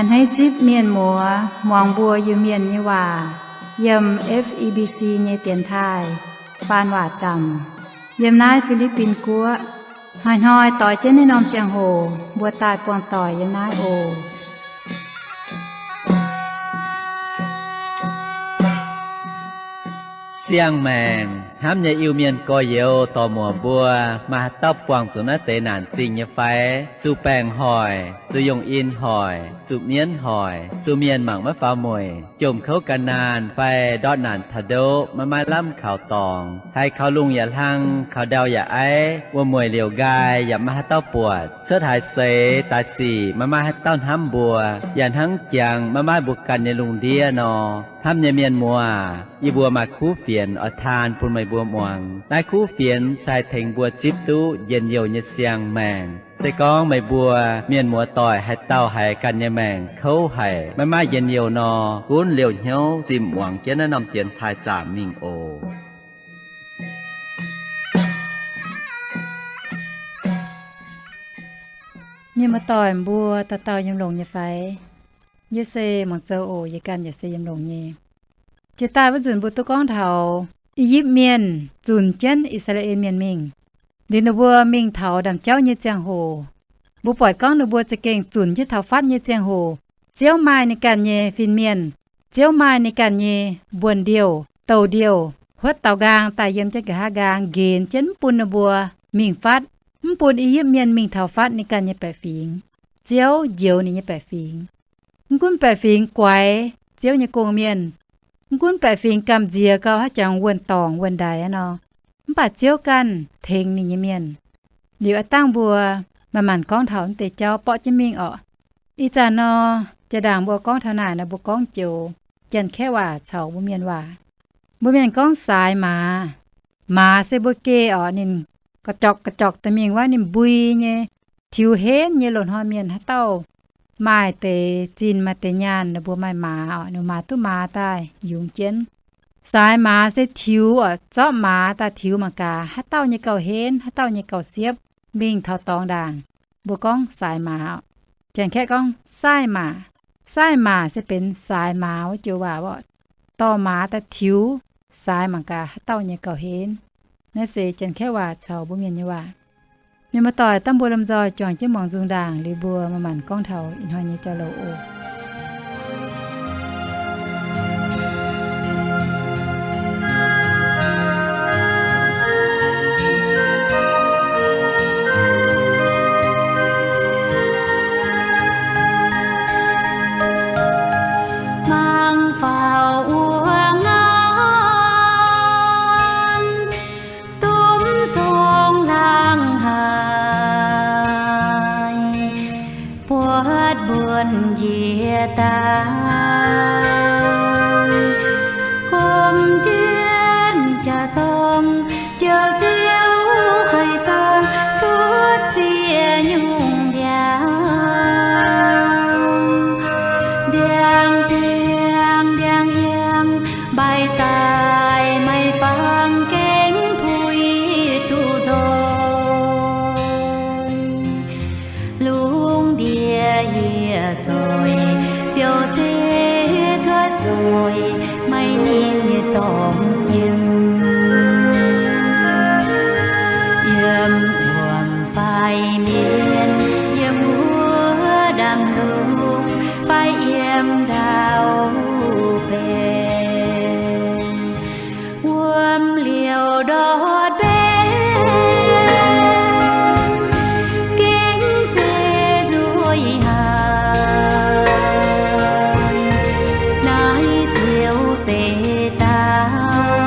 A'hneiv zipv mienh muoz muangx mbuo Iu-Mienh nyei waac yiem F E B C nyei dienx taaih faan waac zaamc yiem naaiv Fi^li^bin Guoqv. Hnoi-hnoi doix jienv naaiv norm ziangh hoc mbuo daaih buangh doic yiem naaiv oc. Siang-maengc hnamv nyei Iu-Mienh gorx-youz dorc-muoc mbuo, maaih haaix dauh buangh zuqc naaiv deix naanc zingh nyei fai? Zuqc baengc hoic, zuqc yungh in hoic, zuqc mienv hoic, zuqc mienh mangc maiv faaux mueic, jomc kouv gan naanh fai ndortv naanc taux ndoqv maiv maaih lamh kaux dorngx, haiz kaux lungh yaac hlang, kaux ndau yaac aiv, wuom-mueic liouc nqaai yaac maiv maaih haaix dauh buatc, cuotv haaix seix daaih sic maiv maaih haaix dauh hnamv mbuo, yaac hnangv jangx maiv maaih mbuo ganh nyei lungh ndiev nor. Hnamv nyei mienh muoz, yie mbuo maaih kuv fienx oix taan bun meih mbuo muangx. Naaiv kuv fienx se haih tengx mbuo zipv duqv njien-youh nyei siang-maengc. Se gorngv meih mbuo mienh muoz doic haaix dauh haiz ganh nyei maengc kouv haic, maiv maaih njien-youh nor, gunv liouh hnyouv zimh muangx jienv naaiv norm dienx taaih zaamc mingh oc. Mienh muoz doic mbuo dauh dauh yiem longx nyei fai? Yie se muangx zoux oc. Yie ganh yaac se yiem longx nyei. Jiex daaih wuov nzunc mbuo duqv gorngv taux I^yipv Mienh zunc jienv I^saa^laa^en Mienh mingh. Liuz ninh mbuo mingh taux ndaamv-jauv nyei ziangh hoc, mbuo buatc gorngv ninh mbuo za'gengh zunc jienv taux fatv nyei ziangh hoc, Ziouv maaih ninh ganh nyei fin-mienh, Ziouv maaih ninh ganh nyei mbuonx-ndiouh, douh-ndiouh, huotv daaux nqaang daaih yiem jienv nqa'haav nqaang nqenx jienv mv bun ninh mbuo mingh fatv, mv bun I^yipv Mienh mingh taux fatv ninh ganh nyei baeqc fingx. Ziouv njoux ninh nyei baeqc fingx. Mv gunv baeqc fingx guaix Ziouv nyei gong-mienh, mv gunv baeqc fingx gamh nziex gau haaix jangx wuonh dorngc wuonh ndaix nor, mv baac Ziouv ganh tengx ninh nyei mienh. Liuz aav dangh mbuo manc-manc gorngv taux naaiv deix jauv borqv jienv mingh orqc. Ih zanc nor, jaa-ndaangc mbuo gorngv taux naaic nor, mbuo gorngv joux Janx-Kaeqv waac caux mbuo Mienh waac. Mbuo Mienh gorngv saaix maaz. Maaz se mbuo geh orqc, ninh ga'jorqc ga'jorqc daaih mingh wuov, ninh mbui nyei, tiux henv nyei. Loz-hnoi mienh haaix dauh maaih deix zinh maaih deix nyaanh, ninh mbuo maaih maaz orqc, ninh maaz duqv maaz daaih yungz jienv. Saaix maaz se tiux orqc, zorqv maaz daaih tiux mangc gaax haaix dauh nyei gauh henv, haaix dauh nyei gauh siepv, mingh taux dorngx ndaangc. Mbuo gorngv saaix maaz orqc. Janx-Kaeqv gorngv ไส้หมา. ไส้หมา se benx saaix maaz wuov joux waac orqc, dorh maaz daaih tiux saaix mangc gaax haaix dauh nyei gauh henv. Naaiv se Janx-Kaeqv waac caux mbuo Mienh nyei waac. Mienh muoz-doic, dangh mbuo lomh nzoih juangc jienv muangx nzung ndaangc liuz mbuo manc-manc gorngv taux ih hnoi nyei jauv-louc oc. Mangc faaux wuov ngaanc, domh zong hlang haic, buatc mbuonx njiec daaih, gomh jienv jaax-zorng, jouh ziouv haic zorng cuotv ziex nyungc ndiangx. Ndiangx-diangx ndiangx-yiangx mbaih daaih, maiv fangx gengh puix duqv nzoih. Lungh ndiev yietc zoih, ziouc zeiz cuotv nzoih, maiv ninh nyei dorngx yiem. Yiem wuom fai mienh, yiem wuov ndaamv-lungh fai yiem ndau-benx, wuom liouh ndortv mbenc, gengh se nzuih haic. Naaiv Ziouv zeix daaih,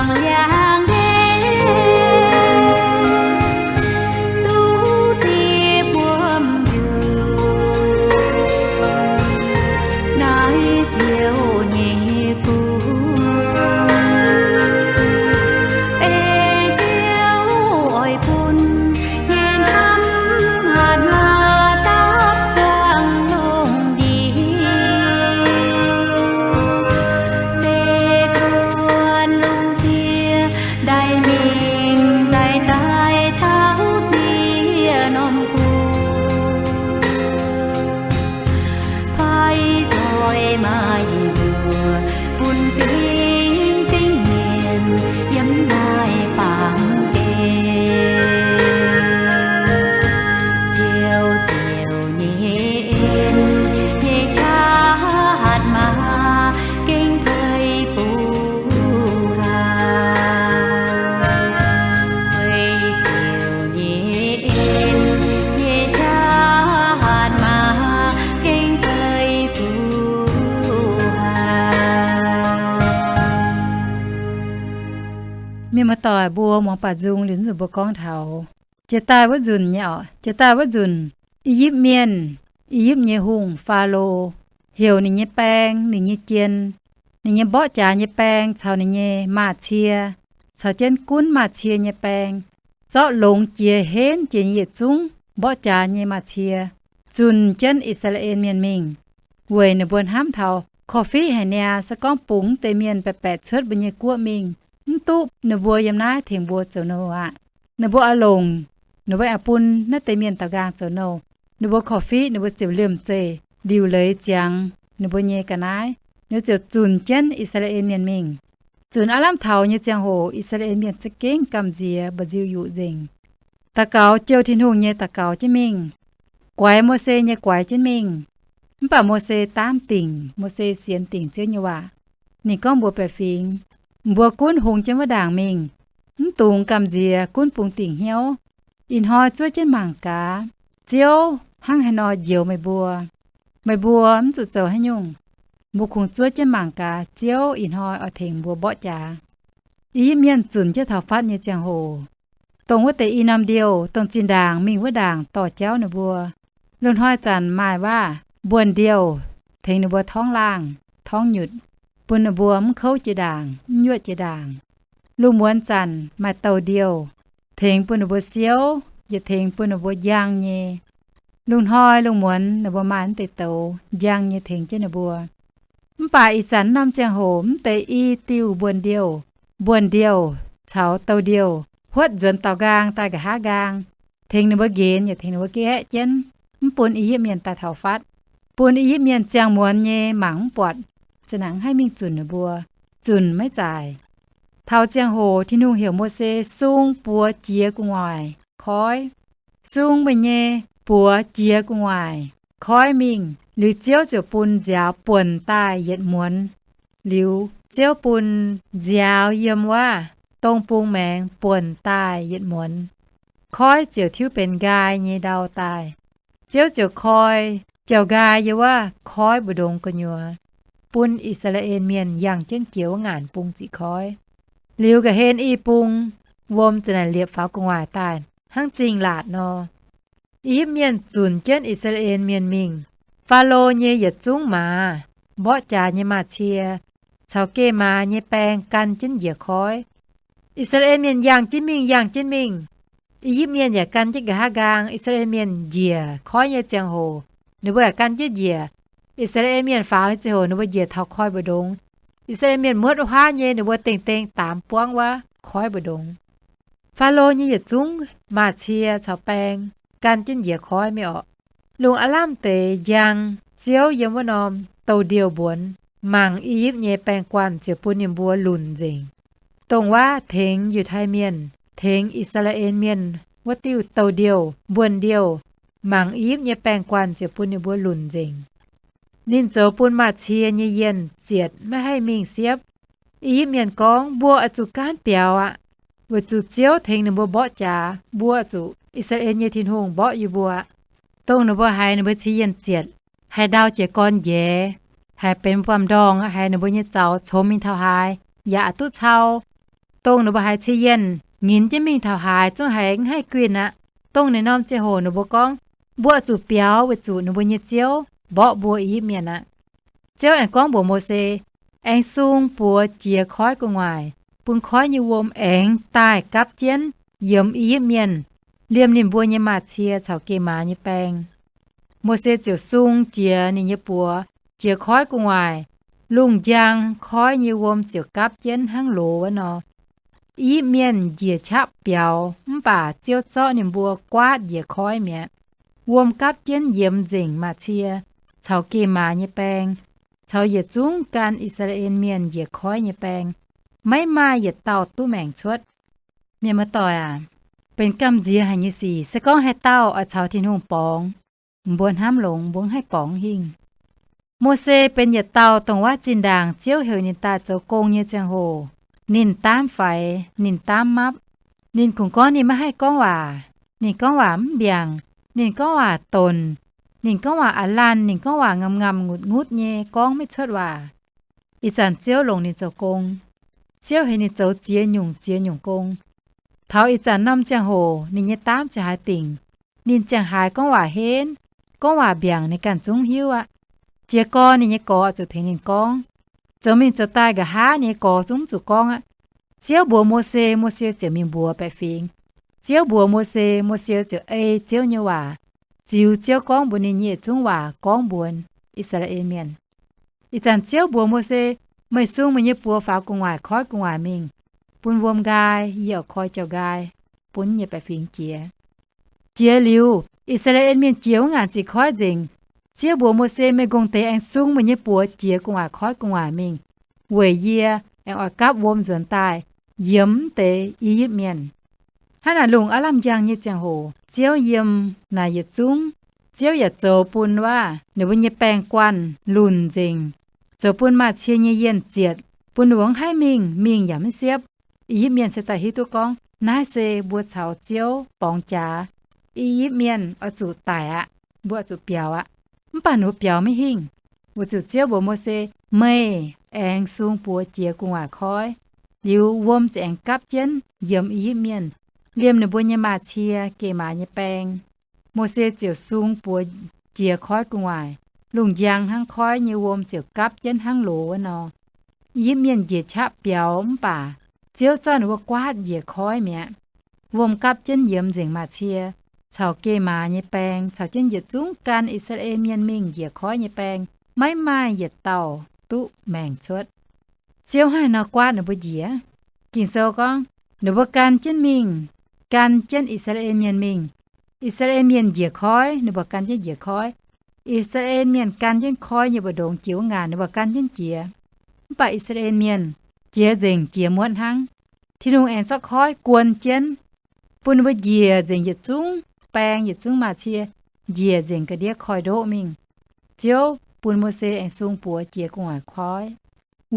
Mangc liangx-ndeic duqv ziex buomh njuov, naaiv Ziouv nyei fuqv. Ei Ziouv oix bun nyei hnamv hatc maaz dapv buangh lungh ndiev, zeiz cuotv lungh ndiev, daaih mingh daaih daaih taux ziex norm guoqv. Paaiv zoih maaih mbuox bun fingx fingx mienh yiem naaiv baamh gen. Ziouv Ziouv nyei en nyei qaqv hatc maaz gengh peix fuqv haic. Ziouv nyei en nyei qaqv hatc maaz gengh peix fuqv haic. Mienh muoz-doic mbuo muangx baac nzung liuz nzunc mbuo gorngv taux jiex daaih wuov nzunc nyei oc. Jiex daaih wuov nzunc, I^yipv Mienh, I^yipv nyei hungh, Faalo, heuc ninh nyei baeng, ninh nyei jien, ninh nyei mborqv jaax nyei baeng caux ninh nyei maaz-cie, caux jienv gunv maaz-cie nyei baeng, zorqv longx jiex henv jiex nyei yietc zungv mborqv jaax nyei maaz-cie, zunc jienv I^saa^laa^en Mienh mingh, weic ninh mbuo hnamv taux korv-fiqv haic niaa, se gorngv bungx deix mienh baeqc baeqc cuotv mbuo nyei guoqv mingh, mv duqv ninh mbuo yiem naaiv tengx mbuo zoux nouh aqv. Ninh mbuo oix longc, ninh mbuo oix bun naaiv deix mienh daaux nqaang zoux nouh, ninh mbuo korv-fiqv, ninh mbuo ziouc liemh zeih liuc leiz ziangx ninh mbuo nyei ga'naaiv, ninh mbuo ziouc zunc jienv I^saa^laa^en Mienh mingh. Zunc aav lamh taux nyei ziangh hoc, I^saa^laa^en Mienh za'gengh gamh nziex mba'nziu-yuqc nzengc. Daux gaux jouh Tin-Hungh nyei daux gaux jienv mingh, guaix Mose nyei guaix jienv mingh. Mv baac Mose daamv dingc, Mose sienx dingc Ziouv nyei waac. Ninh gorngv mbuox baeqc fingx, mbuo gunv hungx jienv wuov ndaangc mingh, mv dungx gamh nziex gunv bungx dingc hnyouv. Ih hnoi zuov jienv mangc gaax, Ziouv hnangv haaix nor njoux meih mbuo. Meih mbuo mv zuqc zoux haaix nyungc. Mbuo kungx zuov jienv mangc gaax, Ziouv ih hnoi oix tengx mbuo mborqv jaax. I^yipv Mienh zunc jienv taux fatv nyei ziangh hoc, dongh wuov deix i norm ndiouh, dongh zinh ndaangc mingh wuov ndaangc dorh jauv ninh mbuo. Loz-hnoi zanc maaih waav mbuonx-ndiouh tengx ninh mbuo torngv laangh, torngv nyutc, bun ninh mbuo mv kouv jiex ndaangc, mv nyuoqv jiex ndaangc. Lungh muonz zanc maaih douh ndiouh tengx bun ninh mbuo siouv, yietc tengx bun ninh mbuo njang nyei. Lungh hnoi lungh muonz ninh mbuo maaih naaiv deix douz njang nyei tengx jienv ninh mbuo. Mv baac ih zanc norm ziangh hoc mv deix i diuh mbuonx-ndiouh, mbuonx-ndiouh caux douh ndiouh huotv nzuonx daaux nqaang daaih nqa'haav nqaang, tengx ninh mbuo nqenx yaac tengx ninh mbuo gaeqv jienv, mv bun I^yipv Mienh daaih taux fatv, bun I^yipv Mienh ziangh muonz nyei mangc mv buatc, za'nanc haiv mingh zunc ninh mbuo, zunc maiv zaaic. Taux ziangh hoc Tin-Hungh heuc Mose sung buoz jiex gu'nguaaic koiv, sung meih nyei buoz jiex gu'nguaaic koiv mingh. Liuz Ziouv ziouc bun nziaaux buonc daaih yietc muonz. Liuz Ziouv bun nziaaux yiem wuov dong bung maengx buonc daaih yietc muonz. Koiv ziouc tiuv benx nqaai nyei ndau daaih. Ziouv ziouc koi jauv-nqaai yiem wuov koiv mbu'ndongx gu'nyuoz, bun I^saa^laa^en Mienh yangh jienv jiex wuov ngaanc bung ziqc koiv. Liuz nqa'hlen i bung wuom za'naaic liepc faaux gu'nguaaic daaih hnangv zingh laatc nor. I^yipv Mienh zunc jienv I^saa^laa^en Mienh mingh. Faalo nyei yietc zungv maaz, mborqv jaax nyei maaz-cie, caux geh maaz nyei baeng gan jienv njiec koiv. I^saa^laa^en Mienh yangh jienv mingh, yangh jienv mingh. I^yipv Mienh yaac gan jienv nqa'haav nqaang. I^saa^laa^en Mienh njiec koiv nyei ziangh hoc, ninh mbuo yaac gan jienv njiec. I^saa^laa^en Mienh faaux nyei ziangh hoc, ninh mbuo njiec taux koiv mbu'ndongx. I^saa^laa^en Mienh muotv wuov huaav nyei, ninh mbuo dengh dengh daamx buangv wuov koiv mbu'ndongx. Faalo nyei yietc zungv maaz-cie caux baeng gan jienv njiec koiv mingh orqc. Lungh aav lamh deix njang, Ziouv yiem wuov norm douz-ndiouh mbuonx, mangc I^yipv nyei baeng-guanh ziouc bun ninh mbuo lunc nzengc. Dongh waav tengx Yiutai Mienh, tengx I^saa^laa^en Mienh wuov diuh douz-ndiouh, mbuonx-ndiouh, mangc I^yipv nyei baeng-guanh ziouc bun ninh mbuo lunc nzengc. Ninh zoux bun maaz-cie nyei yienh zietc maiv haih mingh siepv. I^yipv Mienh gorngv, mbuo oix zuqc gaanv biaux aqv, weic zuqc Ziouv tengx ninh mbuo mborqv jaax. Mbuo zuqc I^saa^laa^en nyei Tin-Hungh mborqv yie mbuo aqv. Dongh ninh mbuo haiz ninh mbuo cie yienh zietc, haiz ndau jiez gorn njaeix, haiz benx baamh ndorngh, haiz ninh mbuo nyei zaux congx mingh taux haaix yaac duqv cau. dongh ninh mbuo haiz ceix yienh nyinx jienv mingh taux haaix zungv haiz mv haih guinh aqv. Dongh naaiv norm ziangh hoc ninh mbuo gorngv, mbuo zuqc biaux weic zuqc ninh mbuo nyei Ziouv mborqv mbuo I^yipv Mienh aqv. Ziouv aengx gorngv mbuox Mose, aengx sung buoz jiex koiv gu'nguaaic, bun koiv nyei wuom aengx daaih gapv jienv yiemx I^yipv Mienh, liemh ninh mbuo nyei maaz-cie caux geh maaz nyei baeng. Mose ziouc sung jiex ninh nyei buoz jiex koiv gu'nguaaic, lungh njang koiv nyei wuom ziouc gapv jienv hnangv loz wuov nor. I^yipv Mienh njiec qaqv biaux, mv baac Ziouv zorqv ninh mbuo guaatv njiec koiv mi'aqv. Wuom gapv jienv yiemx nzengc maaz-cie caux geh maaz nyei baeng, caux yietc zungv gan I^saa^laa^en Mienh njiec koiv nyei baeng. Maiv maaih yietc dauh duqv maengc cuotv. Mienh muoz-doic aac, benx gamh nziex haic nyei sic. Se gorngv haaix dauh oix caux Tin-Hungh borngz, mbuo hnamv longx mbuo mv haih borngz hingh. Mose benx yietc dauh dongh wuov zinh ndaangc Ziouv heuc ninh daaih zoux gong nyei ziangh hoc, ninh daamv faix, ninh daamv mapv. Ninh kungx gorngv ninh maiv haih gorngv waac. Ninh gorngv waac mv mbiaangc. Ninh gorngv waac donc. Ninh gorngv waac a'lanc. Ninh gorngv waac ngamv ngamv ngutv ngutv nyei, gorngv maiv cuotv waac. Ih zanc Ziouv longc ninh zoux gong. Ziouv heuc ninh zoux ziex nyungc ziex nyungc gong. Taux ih zanc norm ziangh hoc ninh nyei daamv ziouc haaix dingc. Ninh ziangh haaix gorngv waac henv, gorngv waac mbiaangc ninh ganh zungv hiuv aqv. Jiez gorn ninh nyei gorx zuqc tengx ninh gorngv. Zoux mingh zoux daaih nqa'haav ninh nyei gorx zungv zuqc gorngv aqv. Ziouv mbuox Mose, Mose ziouc mingh mbuox baeqc fingx. Ziouv mbuox Mose, Mose ziouc ei Ziouv nyei waac, ziux Ziouv gorngv mbuox ninh nyei yietc zungv waac gorngv mbuox I^saa^laa^en Mienh. Ih zanc Ziouv mbuox Mose, meih sung meih nyei buoz faaux gu'nguaaic koiv gu'nguaaic mingh, bun wuom nqaai, yie oix koi jauv-nqaai bun nyei baeqc fingx jiex. Jiex liuz, I^saa^laa^en Mienh jiex wuov ngaanc ziqc koiv nzengc. Ziouv mbuox Mose, meih nqongh deix aengx sung meih nyei buoz jiex gu'nguaaic koiv gu'nguaaic mingh, weic yie aengx oix gapv wuom nzuonx daaih yiemx deix I^yipv Mienh. Hnangv naaic lungh aav lamh njang nyei ziangh hoc, Ziouv yiem naaic yietc zungv. Ziouv yaac zoux bun waac ninh mbuo nyei baengh guanh lunc nzengc, zoux bun maaz-cie nyei yienh zietc, bun ninh mbuo mv haih mingh, mingh yaac mv siepv. I^yipv Mienh se daaih hiuv duqv gorngv naaiv se mbuo caux Ziouv borngz jaax. I^yipv Mienh oix zuqc daic aqv. Mbuo oix zuqc biaux aqv. Mv baac ninh mbuo biaux maiv hingh, weic zuqc Ziouv mbuox Mose, meih aengx sung buoz jiex gu'nguaaic koiv, liuz wuom ziouc aengx gapv jienv yiemx I^yipv Mienh, liemh ninh mbuo nyei maaz-cie, geh maaz nyei baeng. Mose ziouc sung buoz jiex koiv gu'nguaaic. Lungh njang hnangv koiv nyei wuom ziouc gapv jienv hnangv loz wuov nor. I^yipv Mienh njiec qaqv biaux mv baac Ziouv zorqv ninh mbuo guaatv njiec koiv mi'aqv. Wuom gapv jienv yiemx nzengc maaz-cie caux geh maaz nyei baeng, caux jienv yietc zungv gan I^saa^laa^en Mienh mingh njiec koiv nyei baeng, maiv maaih yietc dauh duqv maengc cuotv. Ziouv hnangv haaix nor guaatv ninh mbuo njiec? Ging-Sou gorngv, ninh mbuo gan jienv mingh, gan jienv I^saa^laa^en Mienh mingh. I^saa^laa^en Mienh njiec koiv, ninh mbuo gan jienv njiec koiv. I^saa^laa^en Mienh gan jienv koiv nyei mbu'ndongx jiex wuov ngaanc, ninh mbuo gan jienv jiex. Mv baac I^saa^laa^en Mienh jiex nzengc jiex muotv hnangv. Tin-Hungh aengx zorqv koiv guon jienv, bun ninh mbuo njiec nzengc yietc zungv baeng, yietc zungv maaz-cie, njiec nzengc ga'ndiev koiv-ndoqv mingh. Ziouv bun Mose aengx sung buoz jiex gu'nguaaic koiv.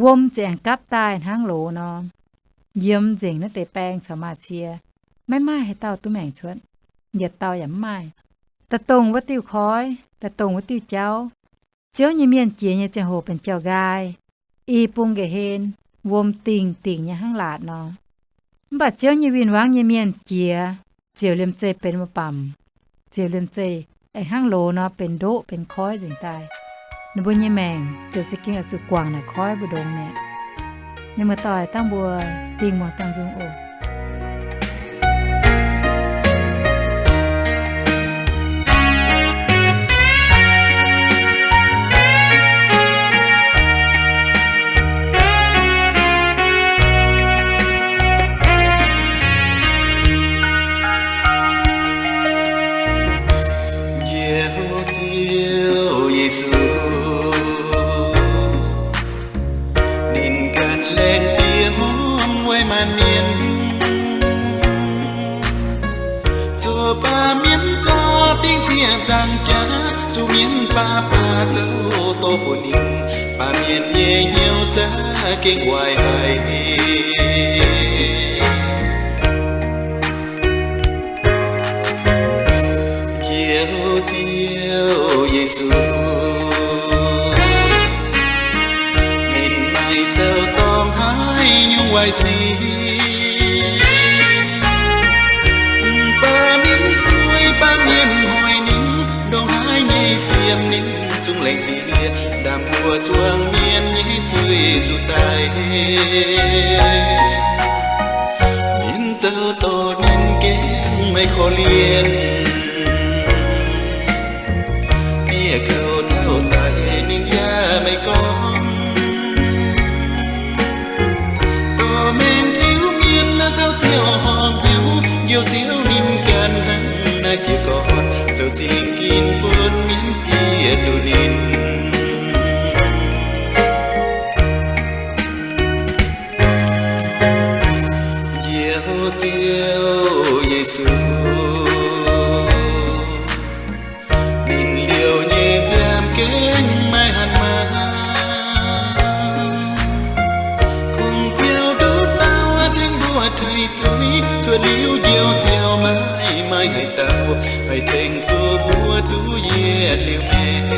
Wuom ziouc aengx gapv daaih hnangv loz nor. Yiemx nzengc naaiv deix baeng caux maaz-cie. Maiv maaih haaix dauh duqv maengc cuotv. Yietc dauh yaac mv maaih. Daaih dongh wuov diuh koiv, daaih dongh wuov diuh jauv. Ziouv nyei mienh jiex nyei ziangh hoc benx jauv-nqaai, i bung nqa'hlen, wuom dingh dingc nyei hnangv laatc nor. Mv baac Ziouv nyei win-wangv nyei mienh jiex ziouc liemh zeih benx wuom-bamc, ziouc liemh zeih aengx hnangv loz nor benx ndoqv benx koiv nzengc daaih. Ninh mbuo nyei maengc ziouc za'gengh oix zuqc guangc naaic koiv mbu'ndongx mi'aqv. Mienh muoz-doic, dangh mbuo dingh muangx dangh nzung oc. Njoux Ziouv Yesu, ninh ganh laengz diev hmuangv weic maanc mienh, zoux baamh mienh zorqv dingc ziec nzangc jaax, zuqc mienh baav baav zoux doqc bun ninh, baamh mienh nyei hnyouv za'gengh waaic haic. Njoux Ziouv Yesu, ninh maaih zoux dorngx haaix nyungc waaic sic, Mienh hoic ninh, ndongc haaix nyei siemv ninh zungv laengz diev, ndaamv-mbuo zuangx mienh nyei zuiz zuqc daic. Mienh zoux doqc ninh gengh maiv korv-lienh. Bieqc kouv tauv daic ninh yaac maiv gorngv. Dorh mengh tiuv mienh naaiv caux Ziouv horpc hnyouv, njoux Ziouv ninh ganh hnangv naaiv jiez gorn, zoux zingh ginv bun mienh zieqv duqv ninh. Njoux Ziouv Yesu, ninh liouh nyei nziaamv gengh maiv hatc maaz. Kungx Ziouv nduqc dauh tengx mbuo taaih zuiz, cuotv liuz njoux Ziouv maiv maaih haaix dauh haih tengx duqv mbuo duqv yietc liuz maengc.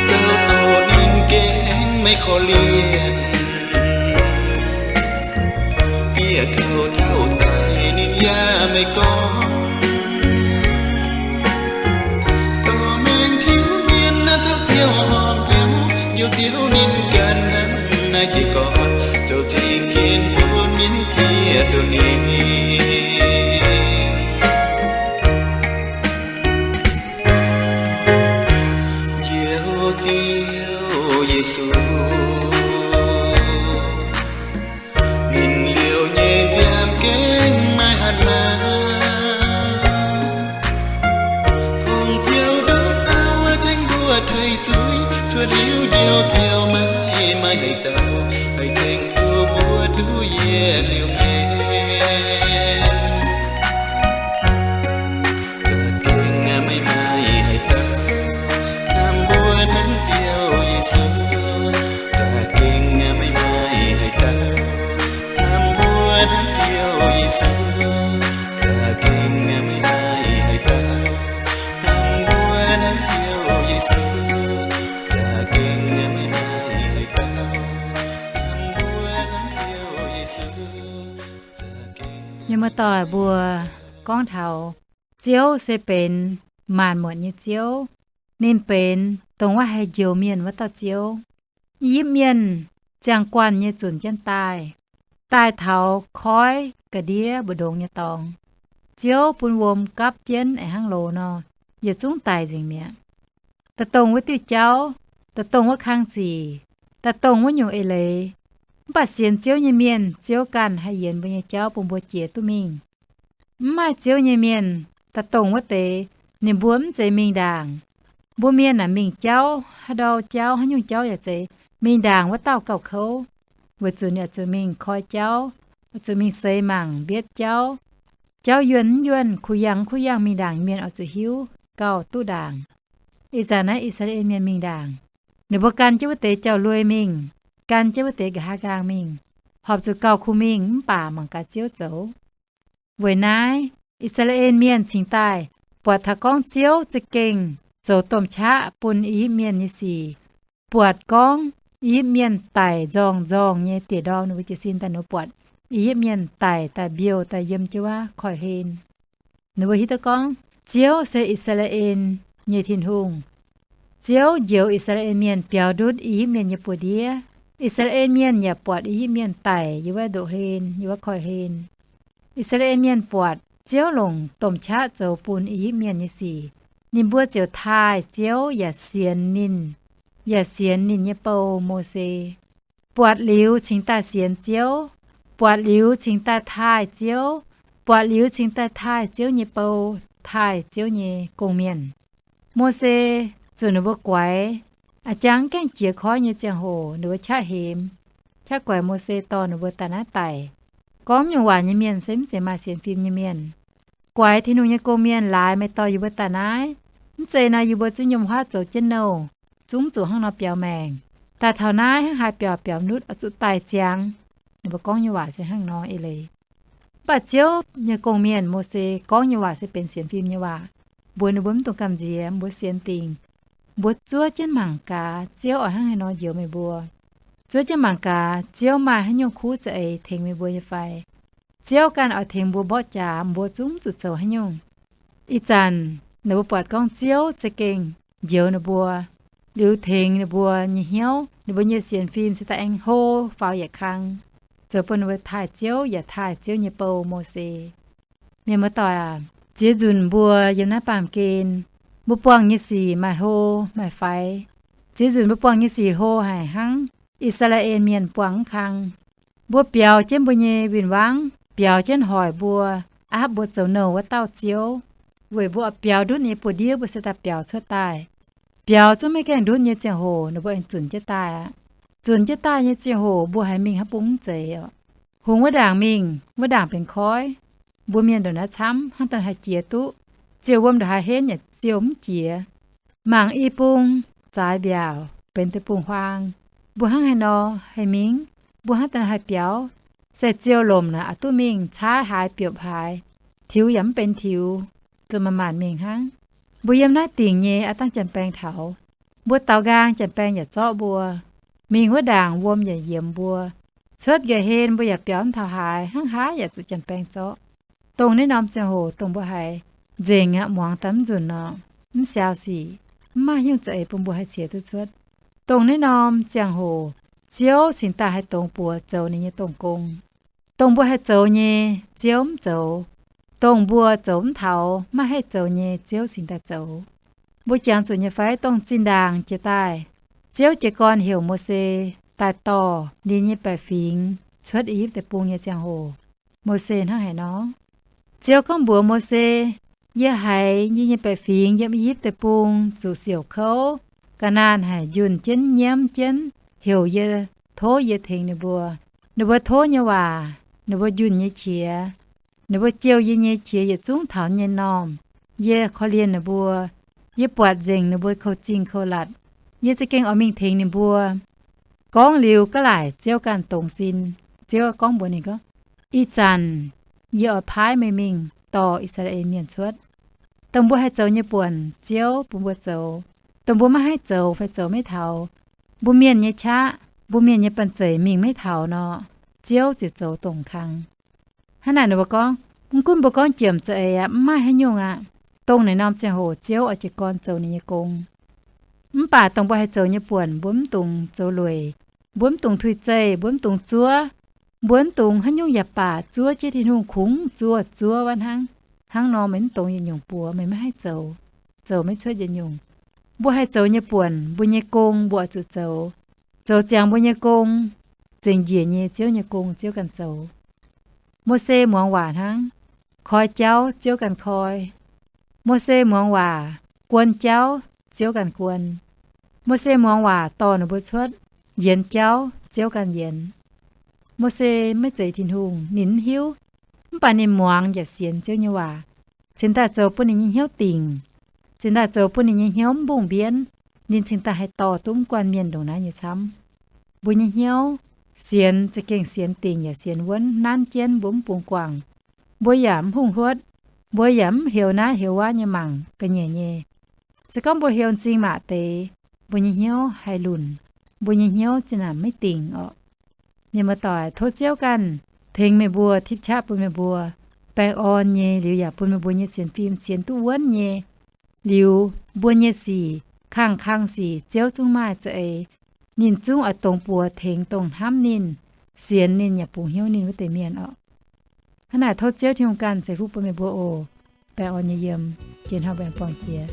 Zoux doqc ninh gengh maiv korv-lienh. Bieqc kouv tauv daic ninh yaac maiv gorngv. Dorh mengh tiuv mienh naaiv caux Ziouv horpc hnyouv, njoux Ziouv ninh ganh hnangv naaiv jiez gorn, zoux zingh ginv bun mienh zieqv duqv ninh. Njoux Ziouv Yesu, ninh liouh nyei nziaamv gengh maiv hatc maaz. Kungx Ziouv nduqc dauh tengx mbuo taaih zuiz, cuotv liuz njoux Ziouv maiv maaih haaix dauh haih tengx duqv mbuo duqv yietc liuz maengc. Za'gengh maiv maaih haaix dauh hnamv mbuo hnangv Ziouv Yesu. Za'gengh maiv maaih haaix dauh hnamv mbuo hnangv Ziouv Yesu. Za'gengh maiv maaih haaix dauh hnamv mbuo hnangv Ziouv Yesu. Za'gengh maiv maaih haaix dauh hnamv mbuo hnangv Ziouv Yesu. Mienh muoz-doic mbuo gorngv taux Ziouv se benx maanc muotc nyei Ziouv. Ninh benx dongh wuov haih njoux mienh wuov dauh Ziouv. I^yipv Mienh ziangh guanh nyei zunc jienv daaih, daaih taux koiv ga'ndiev mbu'ndongx nyei dorngx. Ziouv bun wuom gapv jienv a'hnangv loz nor, yietc zungv daic nzengc mi'aqv. Da'dongh wuov diuh jauv, da'dongh wuov kang zic, da'dongh wuov nyungc eix leiz, mv baac sienx Ziouv nyei mienh, Ziouv ganh haih yienx mbuo nyei jauv bun mbuo jiex duqv mingh. Mv maaih Ziouv nyei mienh, da'dongh wuov deix, ninh mbuo mv zeiz mingh ndaangc. Mbuo mienh aah, mingh jauv, haaix ndau jauv, haaix nyungc jauv yaac zeiz mingh ndaangc wuov dauh gauh kouv, weic zuqc ninh oix zuqc mingh koi jauv, oix zuqc mingh seix mangc mbietv jauv. Jauv yuonh mv yuonh, kuh yangh mv kuh yangh, mingh ndaangc mienh oix zuqc hiuv gauh duqv ndaangc. Ih zanc naaiv I^saa^laa^en Mienh mingh ndaangc, ninh mbuo gan jienv wuov deix jauv-lui mingh, gan jienv wuov deix nqa'haav nqaang mingh, horpc zuqc gauh kuh mingh mv baac mangc gaax Ziouv zoux. Weic naaiv, I^saa^laa^en Mienh cingx daaih buatc taux gorngv Ziouv za'gengh zoux domh qaqv bun I^yipv Mienh nyei sic, buatc gorngv I^yipv Mienh daic nzorng-nzorng nyei dieh ndorm, ninh mbuo jiez sin daaih ninh mbuo buatc I^yipv Mienh daic daaih mbiouh daaih yiem jienv wuov koiv-hlen. Ninh mbuo hiuv duqv gorngv Ziouv se I^saa^laa^en nyei Tin-Hungh. Ziouv njoux I^saa^laa^en Mienh biaux ndutv I^yipv Mienh nyei buoz-ndiev. I^saa^laa^en Mienh yaac buatc I^yipv Mienh daic yiem wuov ndoqv-hlen, yiem wuov koiv-hlen. I^saa^laa^en Mienh buatc Ziouv longc domh qaqv zoux bun I^yipv Mienh nyei sic, ninh mbuo ziouc taaih Ziouv yaac sienx ninh, yaac sienx ninh nyei bou, Mose. Buatc liuz cingx daaih sienx Ziouv, buatc liuz cingx daaih taaih Ziouv, buatc liuz cingx daaih taaih Ziouv nyei bou, taaih Ziouv nyei gong-mienh. Mose zuqc ninh mbuo guaix, a'jangv gaengh jiez koiv nyei ziangh hoc ninh mbuo qaqv hemx, qaqv guaix Mose dorh ninh mbuo daaih naaiv daic. Gorngv nyungc waac nyei mienh se mv zeiz maaih sienx fim nyei mienh. Guaix Tin-Hungh nyei gong-mienh laaix meih dorh yie mbuo daaih naaiv. Mv zeiz nor yie mbuo zungv yiem huaav zoux jienv nouh, zungv zuqc hnangv nor biaux maengc. Daaih taux naaiv hnangv haaix biaux biaux nutv oix zuqc daaih ziangx. Ninh mbuo gorngv nyei waac se hnangv nor eix leiz. Mv baac Ziouv nyei gong-mienh Mose gorngv nyei waac se benx sienx fim nyei waac, mbuox ninh mbuo mv dungx gamh nziex, mbuo sienx dingc. Mbuo zuov jienv mangc gaax Ziouv oix hnangv haaix nor njoux meih mbuo. Zuov jienv mangc gaax Ziouv maaih haaix nyungc kuv za'eix tengx meih mbuo nyei fai? Ziouv ganh oix tengx mbuo mborqv jaax, mbuo zungv zuqc zoux haaix nyungc. Ih zanc ninh mbuo buatc gorngv Ziouv za'gengh njoux ninh mbuo, liuz tengx ninh mbuo nyei hnyouv, ninh mbuo nyei sienx fim se daaih aengx hlo faaux yietc kang, zoux bun ninh mbuo taaih Ziouv yaac taaih Ziouv nyei bou, Mose. Mienh muoz-doic aac, ziex nzunc mbuo yiem naaiv baamh gen, mbuo buangh nyei sic maaih hlo maaih faix. Ziex nzunc mbuo buangh nyei sic hlo haic hnangv I^saa^laa^en Mienh buangh mv kang. Mbuo biaux jienv mbuo nyei win-wangv, biaux jienv hoic mbuo, aapv mbuo zoux nouh wuov dauh Ziouv, weic mbuo oix biaux ndutv nyei buoz-ndiev mbuo se daaih biaux cuotv daaih. Biaux zungv maiv gaengh ndutv nyei ziangh hoc ninh mbuo aengx zunc jienv daaih aqv. Zunc jienv daaih nyei ziangh hoc mbuo haiz mingh haaix bung mv zeiz oc. Hungx wuov ndaangc mingh, wuov ndaangc benx koiv. Mbuo mienh ndongc naaiv camv, hnangv daaih haih jiex duqv, ziouc wuom ndongc haaix henv yaac ziouc mv jiex. Mangc i bung zaaix mbiaauc benx deic-bung-huaang, mbuo hnangv haaix nor haih mingh? Mbuo hnangv daaih haih biaux? Se ziouc lomc naaic aqc duqv mingh, caaiv haaix biopc haaix, tiux yaac mv benx tiux, zuqc manc-manc mingh hnangv. Mbuo yiem naaiv dingc nyei aqv dangh janx-baeng taux, mbuo daaux nqaang janx-baeng yaac zorqv mbuo. Mingh wuov ndaangc wuom yaac yiemx mbuo. Cuotv nqa'hlen mbuo yaac biaux mv taux haaix, hnangv haaix yaac zuqc janx-baeng zorqv. Dongh naaiv norm ziangh hoc dongh mbuo haiz nzengc aqv, muangx daaih mv nzunc nor, mv siaaux sic, mv maaih haaix nyungc za'eix bun mbuo haih ciex duqv cuotv. Dongh naaiv norm ziangh hoc Ziouv cingx daaih haih dongz buoz zoux ninh nyei dongh gong. Dongh mbuo haih zoux nyei, Ziouv mv zoux. Dongh mbuo zoux mv taux, maiv haih zoux nyei, Ziouv cingx daaih zoux. Mbuo jangx zuqc nyei fai? Dongh zinh ndaangc jiex daaih, Ziouv jiez gorn heuc Mose daaih dorh ninh nyei baeqc fingx cuotv I^yipv Deic-Bung nyei ziangh hoc, Mose hnangv haaix nor? Ziouv gorngv mbuox Mose, Yie haiz yie nyei baeqc fingx yiem I^yipv Deic-Bung zuqc siouc kouv, ga'naanh haic, njunh jienv, nyiemv jienv, heuc yie, tov yie tengx ninh mbuo. Ninh mbuo tov nyei waac, ninh mbuo njunh nyei qiex, ninh mbuo jouh yie nyei qiex yietc zungv taux nyei normh. Yie korv-lienh ninh mbuo. Yie buatc nzengc ninh mbuo kouv-zingh kouv-latc. Yie za'gengh oix mingh tengx ninh mbuo. Gorngv liuz ga'laaic Ziouv ganh dongz sin. Ziouv gorngv mbuox ninh gorngv, Ih zanc yie oix paaiv meih mingh dorh I^saa^laa^en Mienh cuotv. Dongh mbuo haih zoux nyei buonc, Ziouv bun mbuo zoux. Dongh mbuo maiv haih zoux fai zoux maiv taux, mbuo mienh nyei qaqv, mbuo mienh nyei banh zeic mingh maiv taux nor, Ziouv ziouc zoux dongh kang. Hnangv naaic ninh mbuo gorngv, mv gunv mbuo gorngv jiem za'eix aqv, mv maaih haaix nyungc aqv. Dongh naaiv norm ziangh hoc Ziouv oix jiez gorn zoux ninh nyei gong. Mv baac dongh mbuo haih zoux nyei buonc, mbuo mv dungx zoux lueic, mbuo mv dungx tuix zeih, mbuo mv dungx zuov, mbuo mv dungx haaix nyungc yaac baac zuov jienv Tin-Hungh, kungx zuov zuov wuov hnangv. Hnangv nor meih mv dongz yietc nyungc buoz, meih maiv haih zoux, zoux maiv cuotv yietc nyungc. Mbuo haih zoux nyei buonc, mbuo nyei gong mbuo oix zuqc zoux. Zoux ziangx mbuo nyei gong, zengc njiec nyei Ziouv nyei gong Ziouv ganh zoux. Mose muangx waac hnangv. Koi jauv Ziouv ganh koi. Mose muangx waac, guon jauv Ziouv ganh guon. Mose muangx waac dorh ninh mbuo cuotv, yienx jauv Ziouv ganh yienx. Mose maiv zeiz Tin-Hungh, ninh mv hiuv. Mv baac ninh muangx yaac sienx Ziouv nyei waac, cingx daaih zoux bun ninh nyei hnyouv dingc, cingx daaih zoux bun ninh nyei hnyouv mv mbungh mbienv. Ninh cingx daaih haih dorh duqv mv guanh mienh ndongc naaiv nyei camv. Mbuo nyei hnyouv sienx za'gengh sienx dingc yaac sienx wuonv, nanv jienv mbuo mv bungx guangc. Mbuo yaac mv hungh hluotv. Mbuo yaac mv heuc naaiv heuc wuov nyei mangc ga'nyiec nyei. Se gorngv mbuo heuc m'zing maac deix, mbuo nyei hnyouv haih lunc, mbuo nyei hnyouv zinh naanc maiv dingc orqc. Mienh muoz-doic, tov Ziouv ganh tengx meih mbuo, tipv qaqv bun meih mbuo baengh orn nyei, liuz yaac bun meih mbuo nyei sienx fim sienx duqv wuonv nyei. Liuz mbuo nyei sic, kangh kang sic, Ziouv zungv maaih za'eix. Ninh zungv oix dongz buoz tengx dongh hnamv ninh, sienx ninh yaac bungx hnyouv ninh wuov deix mienh orqc. Hnangv naaic tov Ziouv Tin-Hungh ganh ceix fuqv bun meih mbuo oc. Baengh orn nyei yiem, jiex hnoi mbuo aengx buangh jiex.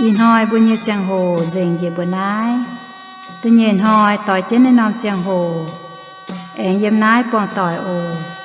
Ih hnoi mbuo nyei ziangh hoc nzengc njiec mbuo naaiv. Da'nyeic hnoi doix jienv naaiv norm ziangh hoc, aengx yiem naaiv buangh doic oc.